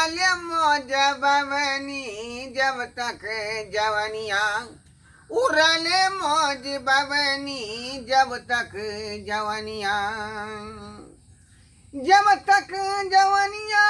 उड़ले मौज बवनी जब तक जवनिया, उड़ले मौज बवनी जब तक जवनिया, जब तक जवनिया।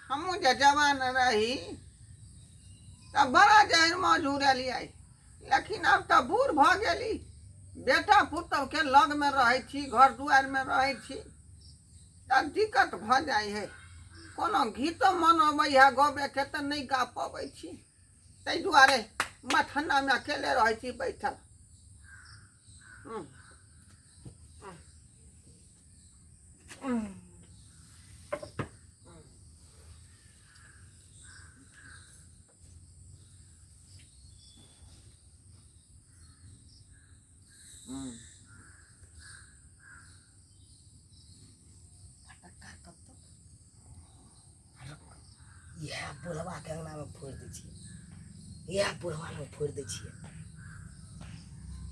हमहूँ जे जवान रही तऽ बड़ा जहर मौज उड़लियै, लेकिन आब तऽ बूढ़ भऽ गेली, बेटा पुतहुके लगमे रहै छी, घर दुआरिमे रहै छी, तऽ दिक्कत भऽ जाइ है। कोनो गीतो मन अबै है गबैके तऽ नहि गा पबै छी, ताहि दुआरे मथन्नामे अकेले रहै छी बैठल। हूँ। इएह बुढ़बाके अङ्गनामे फोड़ि दै छियै, इएह बुढ़बा लग फोड़ि दै छियै।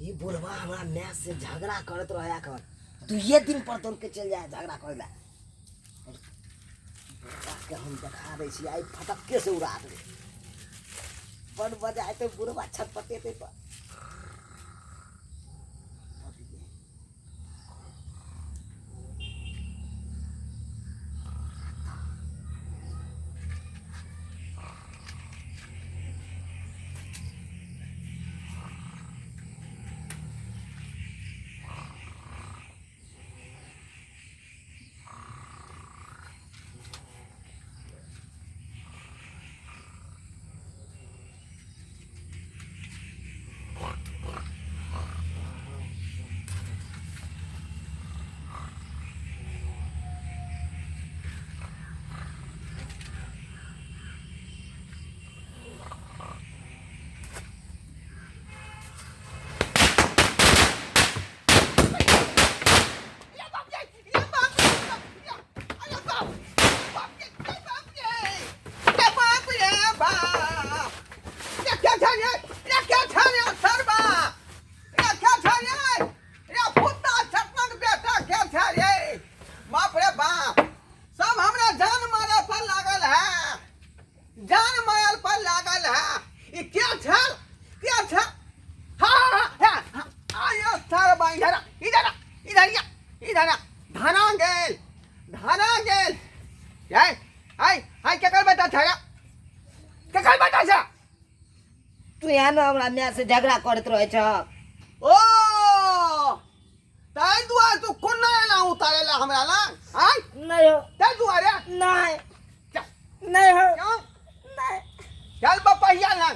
ई बुढ़बा हमरा मायसँ झगड़ा करैत रहै एखन दुइए दिन पर दौड़ के चलि जाइ है झगड़ा करै लए। बुढ़बाके हम देखा दै छियै आइ, फटक्के से उड़ा देबै। बड़ मजा एतै, बुढ़बा छटपटेतै। पर बाप रे बाप, सब हमरा जान मारे पर लागल है, जान मारल पर लागल है। ई के छल, के छल? हाँ हाँ हाँ हाँ, आयो सरबा, इधर आ, इधर आ, इधर आ, इधर आ। धरा गेल, धरा गेल। हाय हाय हाय, केकर बेटा छै? केकर बेटा छै? तू यहाँ ने हमरा माय से झगड़ा करैत रहै छ। ओ ताहि दुआरे तू कोना एला उतारे ला हमरा लग? आय नहीं हो। ताहि दुआरे नहीं। चल। नहीं हो। क्यों? नहीं। चल बपहिया लग।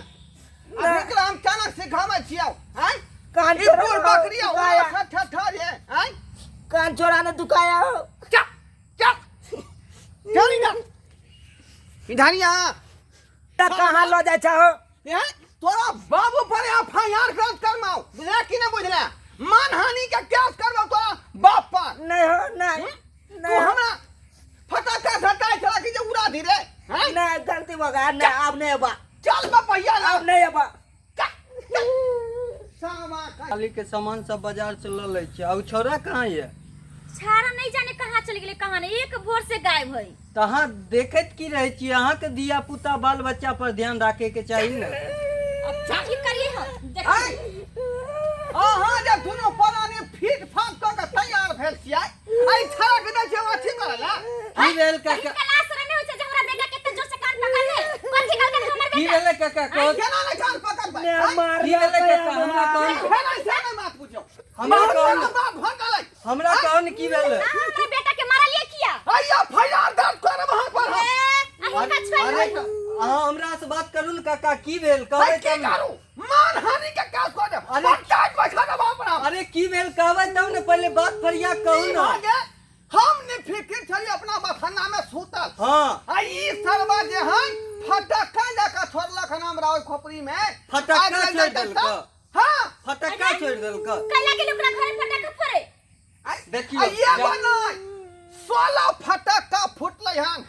नहीं। अभी एकरा हम केना सिखाबै छियौ? आय कान ई छोड़ा बूढ़ ने बकरी दुखाया। ठा ठा रे। आय कान छोड़ा ने दुखाया हो। चल चल चल इधर, इधर यहाँ। त कहाँ ल जाइ छ हो? हैं? तोरा बाबू पर एफ I R दर्ज करमाओ, बुझला कि नहीं बुझला? मानहानि के केस करबाओ तोरा बाप पर। नहीं हो, नहीं। तू नहीं हो। हमरा फटाका सटाई छला कि जे उड़ा दी रे? हैं? नहीं, गलती हो गया। नहीं, अब नहीं होबा। चल बपहिया ला। अब नहीं होबा। सामा का खाली के सामान सब बाजार से लऽ लै छियै। आ ओ छौड़ा कहाँ यऽ? छाड़ा नहीं जाने कहाँ चल गेलै, कहाँ नहीं, एक भोर से गायब है। तऽ अहाँ देखैत की रहै छियै? अहाँके धिया पुता बाल बच्चा पर ध्यान राखै के चाही ने। अब की करिए हम? आय, अहाँ जे दुनू प्राणी फीट फाट कऽ के तैयार भेल छियै, एहि छौड़ा के दै छियै अथी करै लए? की भेल काका? क्लास नहीं होइ छै जे हमरा बेटा केते जोर से कान पकड़ ले। कथी कहलकै हमर की बेटा? भेलै काका? कह केना नहि कान पकड़बै? ने आय, मार की भेलै काका? हमरा की कहू। भेलै से नहि बात बुझियौ। हमरा बाप कहू। रे बाप भऽ गेलै। हमरा कहू ने की भेलै? अहाँ हमरा बेटा के मारलियै किया? आइया फैयार दर्ज करब अहाँ पर हम। ए, अहीं का छोड़ि अरे देबै। अहाँ हमरा से बात करू ने काका, की भेल कहबै अरे की तब ने। करू? मानहानि के केस कऽ देब। अरे- पंचायत बैठा देब अहाँ पर हम। अरे की भेल कहबै तब ने, पहिले बात फरिया कहू की ने। भऽ गेल? हम ने फिकिर छलियै अपना बथाना में सुतल। हाँ। आ ई सरवा जे है फटक्का जकाँ छोड़लक हन हमरा ओहि खोपड़ी में। फटक्का आगि लागि छोड़ि जेतै देलक? तऽ? हाँ। फटक्का छोड़ि देलक? कैला गेल ओकरा घरे फटक्का फोड़े? देखियौ, आ एगो नहि 16 फटक्का फुटलै हन।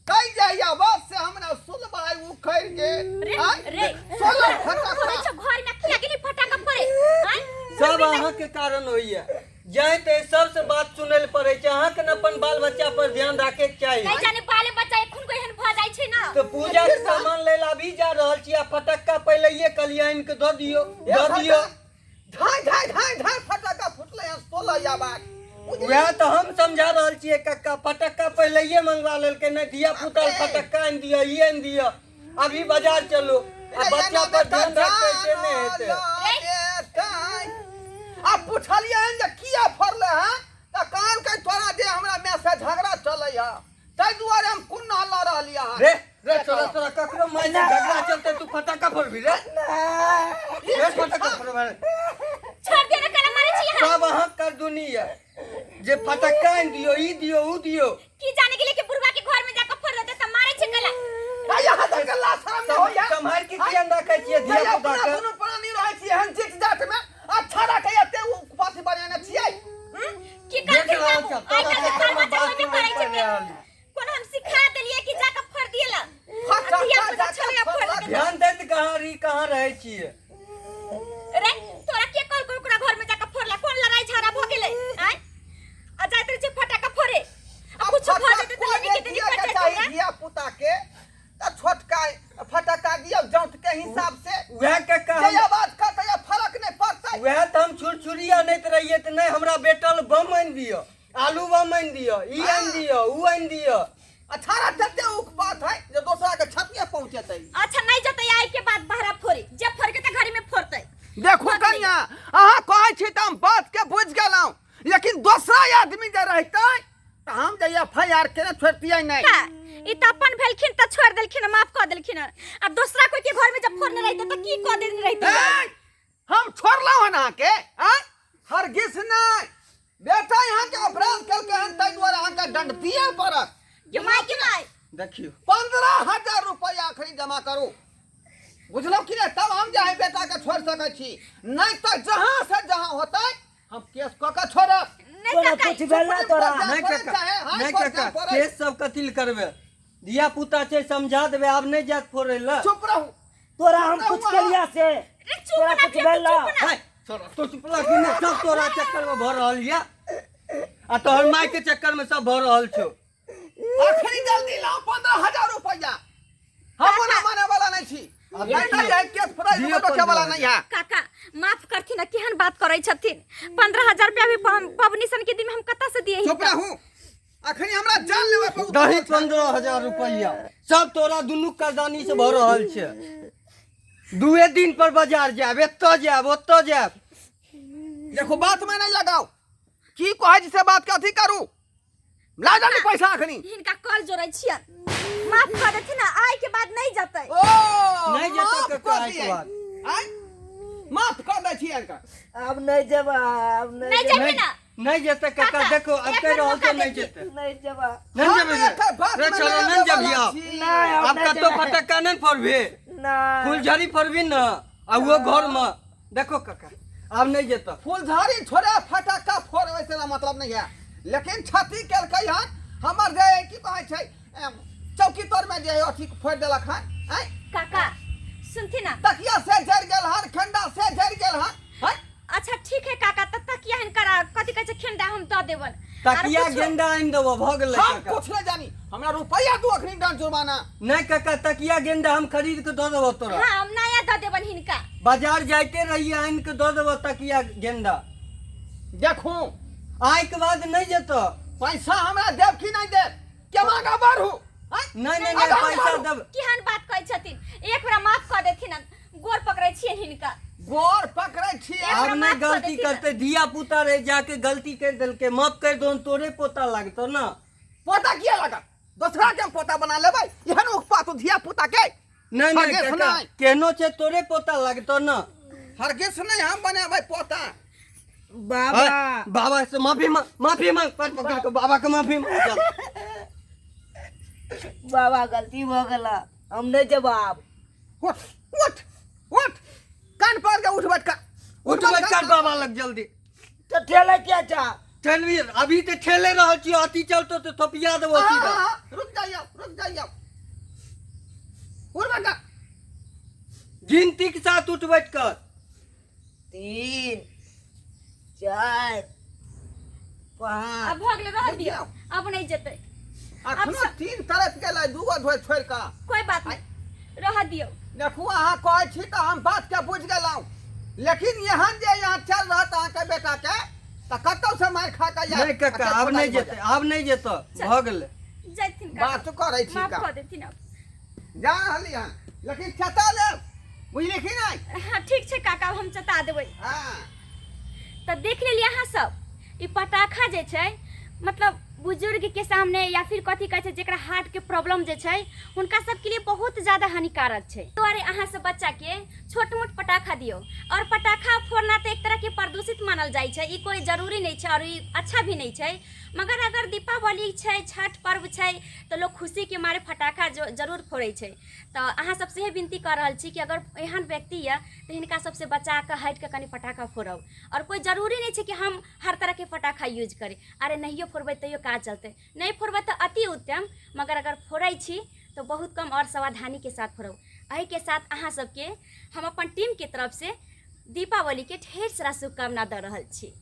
कहि जाइया बस से हमरा सुलबाई उखड़ि गेल। रे आँय? रे 16 कहै फटक्का छौ घर में किया गेली फटक्का फोड़े? आँय? सब अहाँके कारण होइया। जाय तऽ सबसे बात सुनै लए पड़ै छै। अहाँके ने अपन बाल बच्चा पर ध्यान राखैके चाही। नहीं जाने बाल बाले बच्चा एखन को एहन भऽ जाइ छै ना। तऽ पूजा के सामान लै लए अभी जा रहल छी आ फटक्का पहिलैये कहलियै आनि कऽ दऽ दियौ, दऽ दियौ। धाय धाय धाय धाय फटक्का फुटलै हँ 16 आवाज। वएह तऽ हम समझा रहल छियै कक्का, फटक्का पहिलैये मंगवा लेलकै, नहि धिया पुता लए फटक्का आनि दिअ, ई आनि दिअ, अभी बाजार चलू। आ बच्चा पर ध्यान रखतै से नहि हेतै। आ पुछलियै हन जे किया फड़लै हँ तऽ कहलकै तोरा जे हमरा माय से झगड़ा चलै हँ ताहि दुआरे हम कोन लऽ रहलियै हँ। रे रे, तोरा तोरा ककरो माय से झगड़ा चलते तू फटक्का फोड़बी रे? रे फटक्का फोड़बी रे? छोड़ दियो ना, काला मारै छी अहाँ। सब अहाँ कर दुनी है जे फटक्का आनि दियौ, ई दियौ, ऊ दियौ। की जाने गेलै कि बुढ़वा के घर में जाके फोड़ देतै तऽ मारै छै काला। आ यहाँ तक के लाज शरम नहि होइए? सम्हारि के किया नहि रखै छियै जे धिया पुता अपना के? दुनू प्राणी रहै छी एहन चिट जाट में, अच्छा रखै एते उ पाथी बनेने छियै। की देख करथिन रहल बाबू, छौ, आइ तोरा काल्हि के चक्कर बाल में बच्चा बात होइबे सुनै करै छै। पड़ि रहल। कोनो हम सिखा देलियै कि जाके फोड़ दिएला? फटक्का धिया पुता जाके छलैया फोड़ फोड़लक। देलकै। ध्यान दैत कहाँ रही, कहाँ रहै छियै? रे तोरा के कहलकौ ओकरा घर में जाके फोड़ला? कोन लड़ाई झगड़ा भऽ गेलै आँय? आ जाइत रहै छै फटाका फोड़े आ कुछो भऽ जेतै तऽ लेने के देनी दिअ पड़ि के जाइ चाही छै। धिया पुता के तऽ छोटका फटक्का दियौ जौत के हिसाब से। वएह कक्का जे हम आवाज करतै आ फरक नहि पड़तै। वएह तऽ हम छुरछुरी अनैत रहियै तऽ नहि हमरा भेटल, बम आनि दिअ, आलू बम आनि दिअ, ई आनि दिअ, ऊ आनि दिअ। अठारह तते उक बात है जे दोसरा के छतिए पहुंचेतै। अच्छा नहीं जतै आइ के बाद बहरा फोड़े, जे फोड़के तऽ घड़ी में फोड़तै। देखू कनिया, अहाँ कहै छी तऽ हम बात के बुझि गेलहुँ, लेकिन दोसरा आदमी जे रहितै तऽ हम जे एफ I R केने छोड़तियै नहि। का ई तऽ अपन भेलखिन तऽ छोड़ देलखिन, माफ कऽ देलखिन, आ दोसरा कोई के घर में जब फोड़ने रहितै तऽ की कऽ देने रहितै? ए, हम छोड़लहुँ हन अहाँके? आँय, हरगिज नहि। बेटा अहाँके अपराध केलकै हन ताहि दुआरे अहाँके दंड दिअ पड़त। गे माय, के माय। देखियौ, 15,000 रुपैआ अखनी जमा करू, बुझलहुँ कि नहि? तब हम जे है बेटाके छोड़ि सकै छी, नहि तऽ जहाँ से जहाँ होतै हम केस कऽ के छोड़ब। नहीं तोरा काका, कुछ भेल ना तोरा? नहि पड़ै काका, चाहे हाई नहि कोर्ट काका, जाय पड़ै। केस सब कथी लए करबै? धिया पुता छै, समझा देबै, आब नहि जायत फोड़ै लए। चुप रहू। तोरा हम कुछ केलिया से? रे चुप तोरा ना, कुछ फेर भेल ना? चुप ना। है, छोड़, तो चुपला कि नहि? सब तोरा चक्कर में भऽ रहल यऽ आ तोहर माय के चक्कर में सब भऽ रहल छौ। अखनी जल्दी लाओ 15,000 रुपैआ, हम ओना माने वाला नहीं छी। आब नहीं देखियौ। नहीं है केस फोड़ाइ दियौ रोके वाला 15,000। नहीं है। काका माफ करथिन ना, केहन बात करै छथिन? 15,000 रुपया भी पबनी सन के दिन में हम कतऽ से दिए चुप हिनका? रहू, अखनी हमरा जान लेबै पर दही 15,000 रुपैआ। सब तोरा दुनू करदानी से भऽ रहल छै। दुए दिन पर बाजार जायब, एतऽ जायब, ओतऽ जायब। देखो, बात में नहीं लगाओ, की कहै छी से बात के अथी करू, ला जल्दी पैसा अखनी। हिनका कर जोड़ै छियन, माफ कऽ देथिन ना, आइ के बाद नहीं जतै। ओ नहि जेतै माफ कक्का, कऽ आइ के दियै। बाद। आँय? माफ कऽ दै छी हिनका। आब नहीं जेबा, आब नहीं। नहीं जेबै ना? नहि जेतै कक्का। काका, देखो, अब एक कहि बेर रहल मौका छौ, नहि देखिए। जेतै। नहीं जेबा। नहि हम जेबै रे। एकर बात रे में चलो, नहि नहि आबै जेबही वाला आब। छी। नहीं, आब आब नहीं कतौ जेबै। फटक्का नहि फोड़बही, नहीं। फुलझड़ी फोड़बही ने आ ओहो घर में। देखो कक्का, आब नहि जेतौ। फुलझड़ी छोड़े फटक्का फोड़बै से मतलब नहीं है, लेकिन क्षति केलकै हन हमर जे की कहै छै चौकी तर में जे अथी फोड़ि देलक हन। आँय? काका सुनथिन ना। तकिया से जरि गेल हन, खेंडा से जरि गेल हन। आँय? अच्छा ठीक है काका, तऽ तकिया हिनकर आ कथी कहै छै खेंडा हम दऽ देबन। आर तकिया कुछो? गेंदा आनि देबो, भऽ गेलै हम काका। कुछ नहीं जानी, हमरा रुपैआ दू अखनी दंड जुर्माना। नहि काका, तकिया गेंदा हम खरीद के दऽ देबो तोरा। हाँ, हम नया दऽ देबन हिनका। बाजार जाइते रहिए, आनि के दऽ देबो तकिया गेंदा। देखू, आइ के बाद नहि जेतौ। पैसा हमरा देब कि नहीं देब? के आगाँ बढ़ू? आँय? नहि नहि नहि, आगाँ पैसा बढ़ू। देब। केहन बात कहै छथिन? एक बेरा माफ कऽ देथिन, गोर पकड़ै छियनि हिनका। गोर पकड़ै छियै। एक आब बेरा नहि माफ कऽ गलती देथिन। करतै, धिया पुता रहे, जाके गलती करि देलकै, माफ करि दो, तोरे पोता लागतौ ने। पोता किया लागत? दोसरा के हम पोता बना लेबै? एहन उकपा तू धिया पुता के। नहि नहि हरगिज काका, नहि। केहनो छै तोरे पोता लागतौ ने। हरगिज नहीं हम बनेबै पोता। बाबा। है, बाबा से माफी मांग, माफी मांग, पर पकड़ के बाबा के माफी मांग, चल। बाबा, गलती भऽ गेला, हम नहीं जेबा आब। उठ उठ उठ, कान पर के उठ बैठ कर। उठ बैठ कर बाबा लग जल्दी। तऽ ठेले किया जा? चलबी, अभी तऽ ठेले रहल छी, अथी चलतो तऽ थोपिया देबो सीधा। हाँ, रुक जाइए, रुक जाइए, उठ बैठ कर। गिनती के साथ उठ बैठ कर। 3 4 5। आब भऽ गेलै, रहऽ दियौ, आब नहि जेतै। अखनो तीन तरफ गेलै, दूगो धोइ छोड़ि कऽ। कोई बात नहीं, रह दियौ। देखू, अहाँ कहै छी तऽ हम बातके बुझि गेलहुँ, लेकिन एहन जे यहाँ चल रहत अहाँके बेटाके तऽ कतौ से मारि खा कऽ नहि काका, आब नहि जेतै, आब नहि जेतै, भऽ गेलै। जैथिन काका। बात करै छी। माफ का कऽ देथिन आब। जा रहली हन, लेकिन चता लेब, बुझली कि नहि? हाँ, ठीक छै काका, आब हम चता देबै। हँ। तऽ देख लेलियै अहाँ सब, ई पटाखा जे छै मतलब बुजुर्ग के सामने या फिर कथी कहै छै, जकरा हार्ट के प्रॉब्लम जे छै, हुनका सबके लिए बहुत ज्यादा हानिकारक छै। दुआरे अहाँ सब बच्चा के छोट मोट पटाखा दियौ। और पटाखा फोड़ना तऽ एक तरह के प्रदूषित मानल जाइ छै, ई कोई जरूरी नहि छै और ई अच्छा भी नहि छै। मगर अगर दीपावली छै, छठ पर्व छै, तऽ लोग खुशी के मारे फटाखा जरूर फोड़ै छै। तऽ अहाँ सबसँ इहे विनती कऽ रहल छी कि अगर एहन व्यक्ति यऽ तऽ हिनका सबसँ बचा कऽ हटि कऽ कनि फटाखा फोड़ब। आओर कोइ जरूरी नहि छै कि हम हर तरहके फटाखा यूज करी। अरे, नहियो फोड़बै तैयो काज चलतै। नहि फोड़बै तऽ अति उत्तम, मगर अगर फोड़ै छी तऽ बहुत कम आओर सावधानीके साथ फोड़ब। एहिके साथ अहाँ सबके हम अपन टीमके तरफसँ दीपावलीके ढेर सारा शुभकामना दऽ रहल छी।